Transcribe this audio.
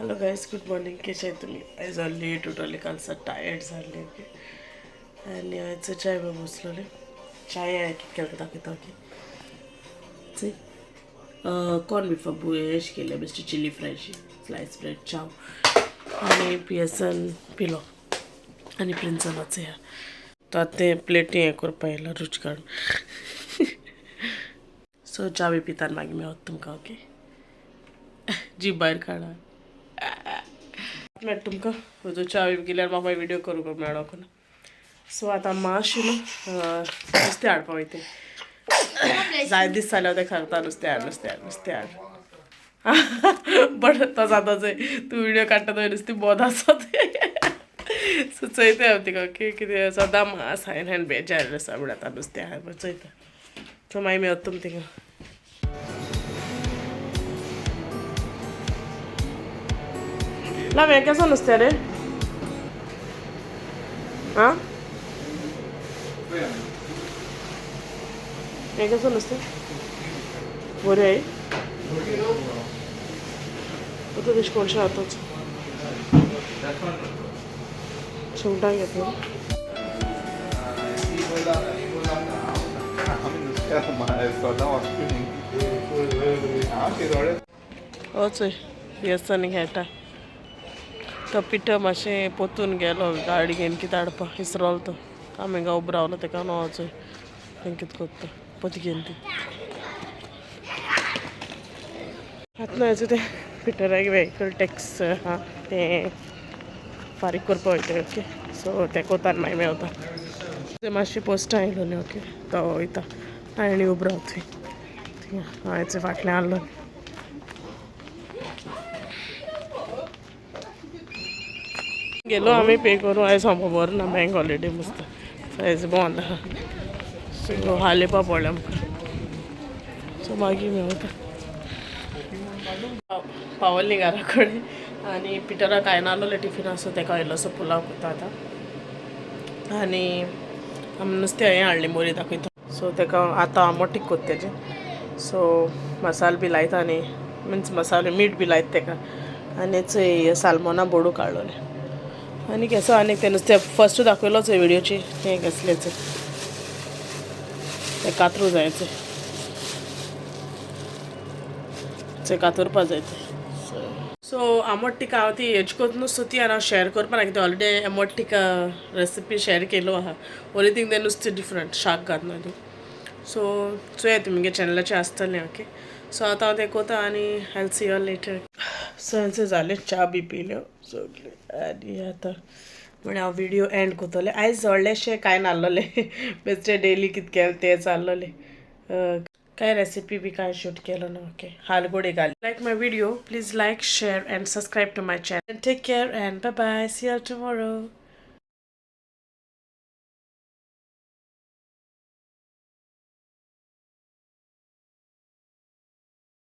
Hello guys, good morning. कशें तुमी? आयज हांव लेट उठवलें, काल सात टायर्ड जाल्लें. ओके, आनी आयज चाय बी बसलोलें. चाय हांवें कितें केलें दाखयता. ओके, चय कॉर्न बिफा एश केलें, बेश्टी चिली फ्रायशी, स्लायस ब्रेड, चाव आनी पिएसन पिलो आनी प्रिन्सनाचो ह्या. तो आतां तें प्लेटी हें करपा येयला रूच काडून. सो च्या बी पिता आनी मागीर मेवता तुमकां. ओके, जीभ भायर काडा मेळटा तुमकां. म्हजो च्या बी गेल्यार म्हाका मागीर व्हिडियो करूंक मेळोंक ना. सो आतां मातशें न्हू नुस्तें हाडपा वयता. जाय दीस जाल्यार तें सांगता, नुस्तें हाड, नुस्तें हाड, नुस्तें हाड. बट तो जाता चोय, तूं व्हिडियो काडटा थंय नुस्तें बोद आसा तें. सो चोयता हांव तिका. ओके, कितें सदां मास हांवें हांवें बेजार आसा म्हळ्यार आतां नुस्तें हाड चोयता. सो मागीर मेळटा तुम तिका. लाव, हें केसो नुस्तें रे? आं, हें केसो नुस्तें? बरें आहे आतां. तेश कोणशें आतांच सुंगटां घेतली. आमी नुस्त्या सदां वचपी न्ही हांव शिरोडे. हो चोय, येसनी खेळटा तो. पिठो मातशें पोतून गेलो गाडी घेवन कितें हाडपा इसरोलो तो. आमी हिंगा उबो रावलो तेका न्हू. चोय तें कितें कोत्ता, पोती घेवन ती. आतां न्हय तें पिटराक व्हेकल टॅक्स आहा तें फारीक करपा वयता. ओके, सो तें कोता आनी मागीर मेवता. ते मातशी पोस्टां येयलोली. ओके, तो वयता आनी उबो रावता थंय. हांवें फाटल्यान आहलो. गेलो आमी पे करूं. आयज हांव खबर ना, बँक हॉलिडे मस्त. आयज बंद आहा. सो हाल येवपा पडलें आमकां. सो मागीर मेवता. पावली घरा कडेन आनी पिटराक कांय नासलें टिफिन आसो, तेका इल्लोसो पुलाव कोत्ता आतां. आनी आमी नुस्तें हें हाडलें, मोरी दाखयता. सो तेका आतां आमोटीक कोत्ता तेजें. सो मसालो बी लायता आनी मिन्स मसालो मीठ बी लायता तेका. आनी चोय, सालमोना बोडू काडलोलें. आनी केसो आनी तें नुस्तें फर्स्ट दाखयलो चोय व्हिडियोची, तें कसलें चोय, तें कातरू जाय चोय, चोय कातुरपा जाय तें. सो आमोट टिका हांव ती हेज कोत्त न्हू, सो ती हांव शेअर करपा ना, कित्याक ऑलरेडी आमोट टिका रेसिपी शेअर केलो आहा. ओनली थिंग तें नुस्तें डिफरंट शाक घातना तूं. सो चोया, तुमगे चॅनलाचेर आसतलें. ओके, सो आतां हांव तें कोता आनी I see you later. So हेंचे जालें, च्या बी पिल्यो सगळें आनी आतां म्हण हांव व्हिडियो एंड कोत्तलें. आयज व्हडलेशें कांय नासलोलें, बेश्टें डेली कितें केलें तें चाललोलें. कांय रेसिपी बी कांय शूट केलो ना. ओके, हालगोडे घाल. Like my video, please like, share and subscribe to my channel. Take care and bye bye, see you tomorrow.